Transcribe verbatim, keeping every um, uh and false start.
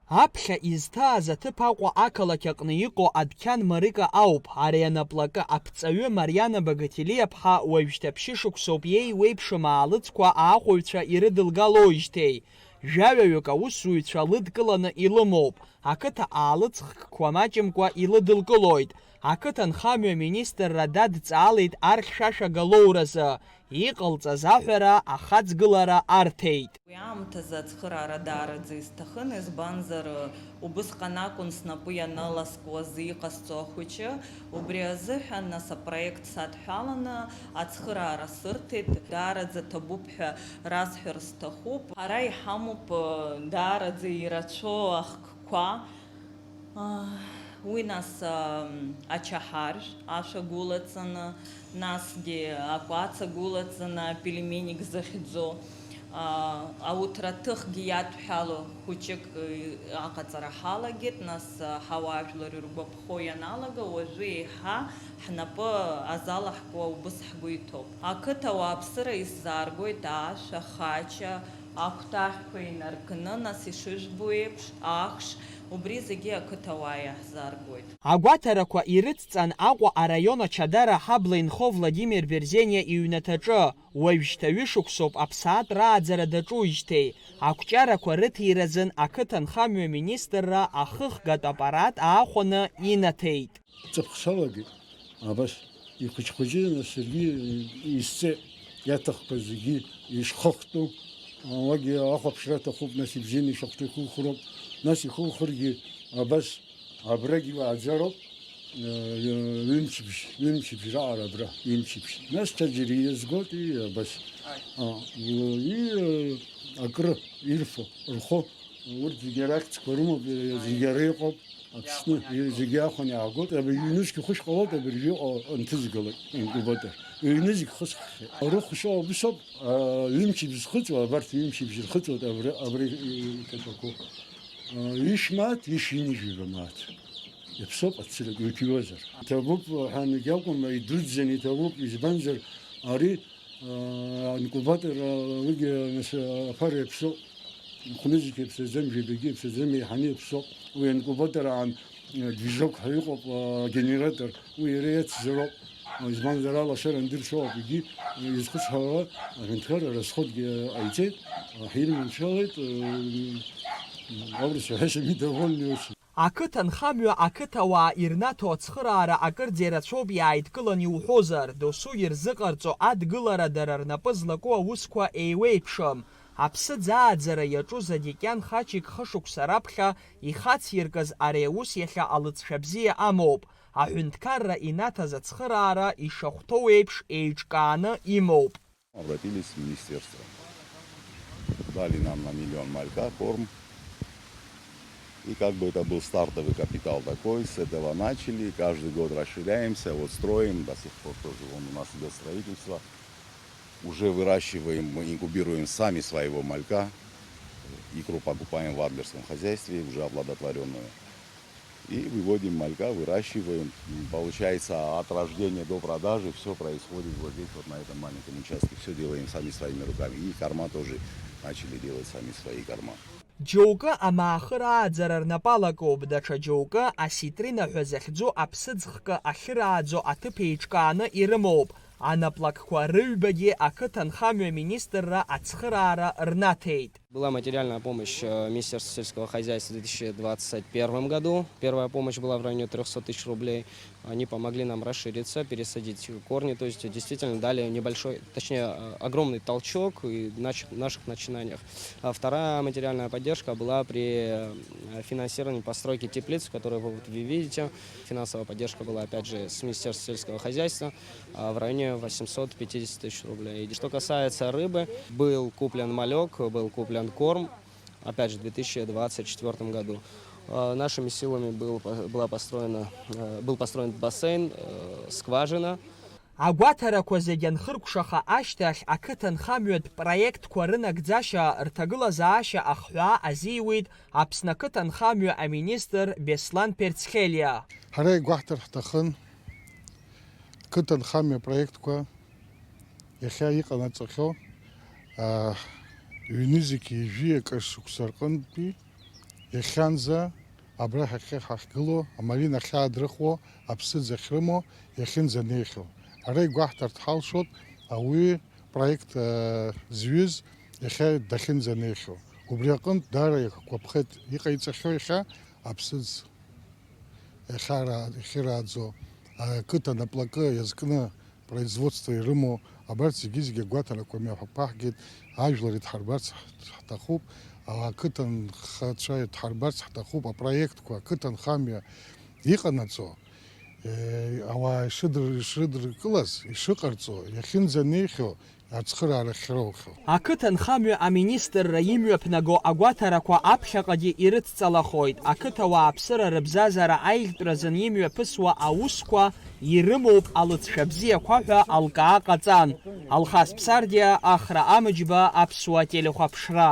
Аԥхьа изҭааз аҭыԥ Аҟәа ақалақь аҟны иҟоу адәқьан Марика ауп. Ари анаплакы аԥҵаҩы Мариана Багателиаԥҳа уажәшьҭа ԥшьышықәсоуп иеиуеиԥшым аалыҵқәа аахәаҩцәа ирыдылгалоижьҭеи. Жәаҩаҩык аусзуҩцәа лыдкыланы илымоуп. Ақыҭа аалыҵхкқәа маҷымкәа илыдылкылоит. Ақыҭанхамҩа министрра дадҵаалеит ар хьшәашәага лоуразы. Иҟалҵаз аҳәара ахаҵгылара арҭеит. Уи аамҭазы ацхыраара даараӡа исҭахын, избанзар, убысҟан акәын снапы ианаласкуаз иҟасҵо ахәыҷы. Убри азыҳәан, нас, апроект садҳәаланы ацхыраара сырҭеит. Даараӡа ҭабуп ҳәа расҳәар сҭахуп. Ҳара иҳамоуп, даараӡа ирацәоу ахкқәа. Уи нас, ам, ачаҳаршә ашәа гәылаҵаны, насгьы акәац агәылаҵаны, апельменик захьӡу, а, ауҭраҭыхгьы иадҳәалоу хәыҷык, ы, аҟаҵара ҳалагеит, нас, а, ҳауаажәлар иргәаԥхо ианалага, уажәы еиҳа ҳнапы азалаҳкуа убыс ҳгәы иҭоуп. Ақыҭа ауааԥсыра исзааргоит ашә, ахача, акәтаӷьқәа инаркны, нас ишыжәбо еиԥш, ахш, убри зегьы ақыҭауаа иаҳзааргоит. Агәаҭарақәа ирыдҵан Аҟәа араион Ачадара аҳабла инхо Владимир Берзениа иҩнаҭаҿы. Уажәшьҭа ҩышықәсоуп аԥсаатә рааӡара даҿуижьҭеи. Ақәҿиарақәа рыҭиразын ақыҭанхамҩа министрра ахыхгатә аппарат аахәаны инаҭеит. Ҵыԥх салагеит, абас ихәыҷ-хәыҷы, нас саргьы исҵеит, иаҭахқәаз зегьы ишхыхтәу, уагьы ахәаԥшра аҭахуп, нас ибжьы ишахәҭоу ихухроуп, нас ихухыргьы абас абрагь иуааӡароуп, э, ҩымчыбжь, ҩымчыбжь раҟара абра, ҩымчыбжь. Нас ҽаџьара иазгоит, и абас. А, и, э, акры ирфо, рхо, урҭ зегьы рахьӡқәа рымоуп, зегьы ара иҟоуп. Аԥсны зегьы ахәаны иаагоит, абри ҩнызқь хәышә ҟалоит, абыржәы иҟоу анҭызгалак, инкубатор. Ҩнызқь хысххьеит. Рыхәшьа убыс ауп, а, ҩымчыбжь зхыҵуа, абарҭ ҩымчыбжь рхыҵуеит абри, абри, и, иҭатәақәоу. А, ишә мааҭ, ишә ҩынҩажәаба мааҭ. Иаԥсоуп ацырак, иуҭиуазар. Иҭабуп ҳәа анагьакәым, идуӡӡаны иҭабуп, избанзар, ари Инкубатор, уигьы, нас, аԥара иаԥсоуп. Хәнызқь иаԥсаӡам, жәабагьы иаԥсаӡам, еиҳаны иаԥсоуп. Уи аинкубатор аан, движок ҳәа иҟоуп, агенератор, уи иара иацзароуп. Избанзар, алашара андыршо ауп, егьи изхысҳәаауа аҳәынҭқарра расходгьы ҟаиҵеит, ҳирманшәалеит, аурысшәа ҳәашьами, довольны очень. Ақыҭанхамҩа ақыҭауаа ирнаҭо ацхыраара акырӡа ирацәоуп иааидкылан иуҳәозар, досу ирзыҟарҵо адгылара дара рнапы злаку аусқәа еиуеиԥшым. Аԥсыӡ ааӡара иаҿу Задикьан Хачик хышықәса раԥхьа ихациркыз ари аус иахьа алыҵшәа бзиа амоуп. Аҳәынҭқарра инаҭаз ацхыраара ишахәҭоу еиԥш еиҿкааны имоуп. Обратились в министерство. Дали нам на миллион малька корм. И как бы это был стартовый капитал такой, с этого начали, каждый год расширяемся, вот строим, до сих пор тоже вон у нас идёт строительство. Уже выращиваем, мы инкубируем сами своего малька, икру покупаем в адлерском хозяйстве, уже оплодотворённую. И выводим малька, выращиваем. М, получается, от рождения до продажи всё происходит вот здесь, вот на этом маленьком участке. Всё делаем сами своими руками. И корма тоже начали делать сами свои корма. Џьоукы амаахыр ааӡара рнапы алакоуп, даҽа џьоукы аситрина ҳәа захьӡу аԥсыӡ хкы ахьырааӡо аҭыԥ еиҿкааны ирымоуп. Анаплакқәа рыҩбагьы ақыҭанхамҩа министрра ацхыраара рнаҭеит. Была материальная помощь, э, Министерства сельского хозяйства в две тысячи двадцать первом году. Первая помощь была в районе трёхсот тысяч рублей. Они помогли нам расшириться, пересадить корни. То есть, действительно, дали небольшой, точнее, э, огромный толчок и нач-, наших начинаниях. А вторая материальная поддержка была при, э, финансировании постройки теплиц, которые вы, вот, вы видите. Финансовая поддержка была, опять же, с Министерства сельского хозяйства. А, в районе восемьсот пятьдесят тысяч рублей. И что касается рыбы, был куплен малек, был куплен корм, опять же, в две тысячи двадцать четвёртом году. А, нашими силами был по-, была построена, э, был построен бассейн, э, скважина. Агәаҭарақәа зегьы анхыркәшаха ашьҭахь, ақыҭанхамҩатә проектқәа рынагӡашьа рҭагылазаашьа ахҳәаа азиуит Аԥсны ақыҭанхамҩа аминистр Беслан Перцхелиа. Ҳара игәаҳҭар ҳҭахын, қыҭанхамҩа апроектқәа иахьа иҟанаҵахьоу, аа, ҩнызқьи жәаҩа акы шықәса рҟынтәи Иахьанӡа абра ҳахьы ҳахьгылоу, амарина ахьаадрыхуа, аԥсыӡ ахьрымоу, иахьынӡанеихьоу. Ара игәаҳҭарц ҳалшоит, ауаҩы проект, э, зҩыз иахьа дахьынӡанеихьоу. Убри аҟынтә даара иагәаԥхеит иҟаиҵахьоу иахьа аԥсыӡ иахьара-, иахьырааӡо, ақыҭан аплакы иазкны производство ирымоу, абарҭ зегьы-зегьы агәаҭарақәа мҩаԥаҳгеит, ажәлар идҳарбарц ҳҭахуп, ақыҭан хацәа идҳарбарц ҳҭахуп, апроектқәа, ақыҭанхамҩа иҟанаҵо, э, ауаа ишыдыр-, ишрыдыркылаз, ишыҟарҵо, иахьынӡанеихьоу ацхыраара ахьроухьоу. Ақыҭанхамҩа аминистрра имҩаԥнаго агәаҭарақәа аԥхьаҟагьы ирыдҵалахоит, ақыҭауаа аԥсыра рыбзазара аиӷьтәразын имҩаԥысуа аусқәа ирымоуп алыҵшәа бзиақәа ҳәа алкаа ҟаҵан. Алхас Ԥсардиа, Ахра Амыџьба, Аԥсуа телехәаԥшра.